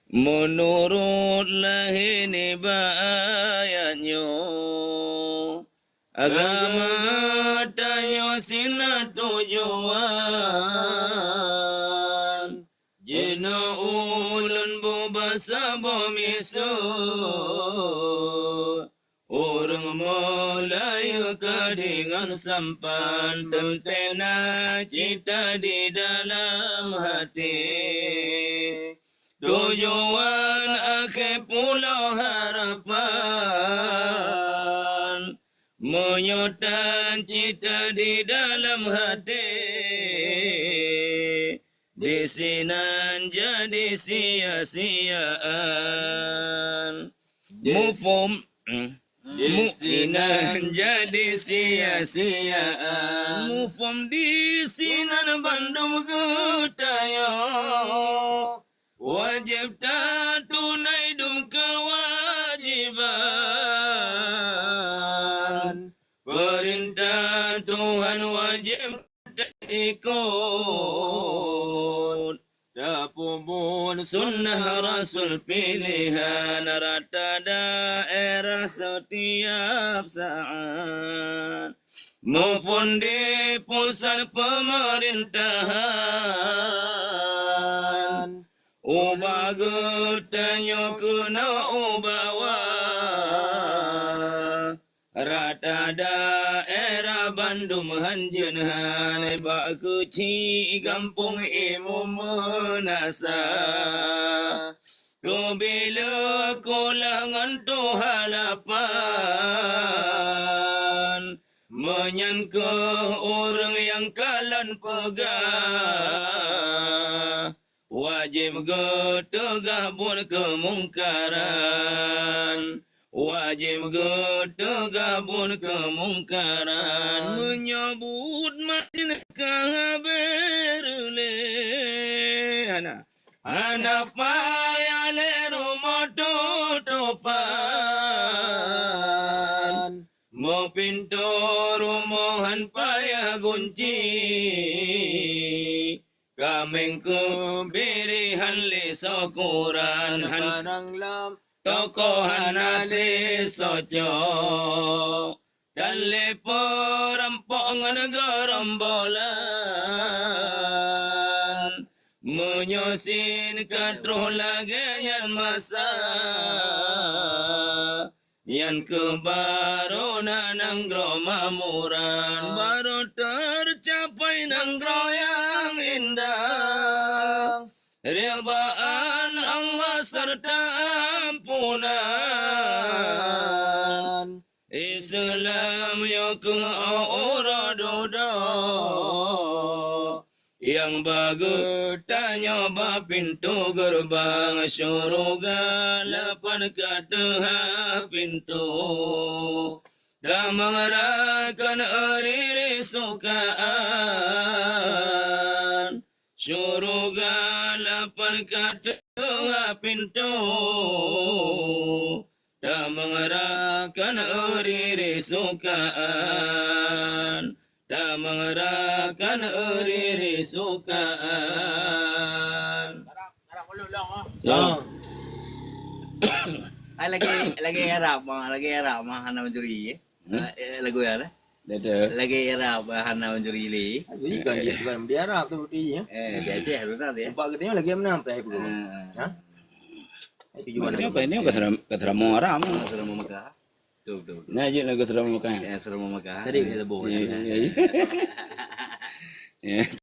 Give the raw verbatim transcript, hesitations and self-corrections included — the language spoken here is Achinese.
Meunurot lahé nibak ayat nyoe, agama tanyoe sinan tujuan. Jinoe ulôn bubasa boh miseue, ureuëng meulayeue ka deungon sampan, teuntée na cita di dalam até. Tujuan akhé pulo harapan, meunyoe tan cita di dalam até, disinan jadi sia-siaan. Muphom? Disinan jadi sia-siaan. Muphom? Disinan bandum geutanyoe wajéb tatunai dum keuwajéban. Peurintah Tuhan wajéb taikot. Tapeubuet sunnah Rasul piléhan, rata daerah setiap saat. Muphom di pusat pemerintahan, ubak geutanyoe keunoe ubak wa. Rata daerah bandum hanjeut han, bak keuchik gampông imum meunasa. Keubileue kulah ngon tuha lapan, meunyan kheueh ureuëng nyang kalon peugah. Wajéb geuteugah buet keumungkaran. Wajéb geuteugah buet keumungkaran. Meunyoe buet masin ka habéh reulée, hana, hana payah lé rumoh tutopan. Meupintoe rumoh han payah gunci. Kaméng keubiréh han lé sokoran, han barang lam toko hana lé socok. Tan lé peurampok ngon geurombolan. Meunyoe sin ka troh lagée nyan masa, nyan kheueh barô na nanggroe makmuran, barô teucapai nanggroe nyang indah, ridhaan Allah seureuta ampunan. Islam nyoe kheueh uroe dudoe, nyang ba geutanyoe ba pintoe geureubang syeuruga lapan ka teuhah pintoe. Tamong rakan euri-ri sukaan, syeuruga lapan ka teuhah pintoe. Tamong rakan euri-ri sukaan, tamong rakan euri-ri sukaan. Ai lagée, lagée Arab mah, lagée Arab mah hana mencuri, eh. Hmm? Eh, lagu ya, eh? Lagée Arab hana mencuri lé. Jadi kan dia bukan di Arab tu, di, ya. Eh, di Aceh tu tadi, ya. Nampak katanya lagi menang, tak, ibu. Ha? Tapi juga maknanya lagi apa? Ini bukan seram, bukan seram Arab. Seram Mekah. Betul, betul, betul. Nah, je lagu seram Mekah. Ya, seram Mekah. Tadi dia sebut. Ya, ya, ya. Ya,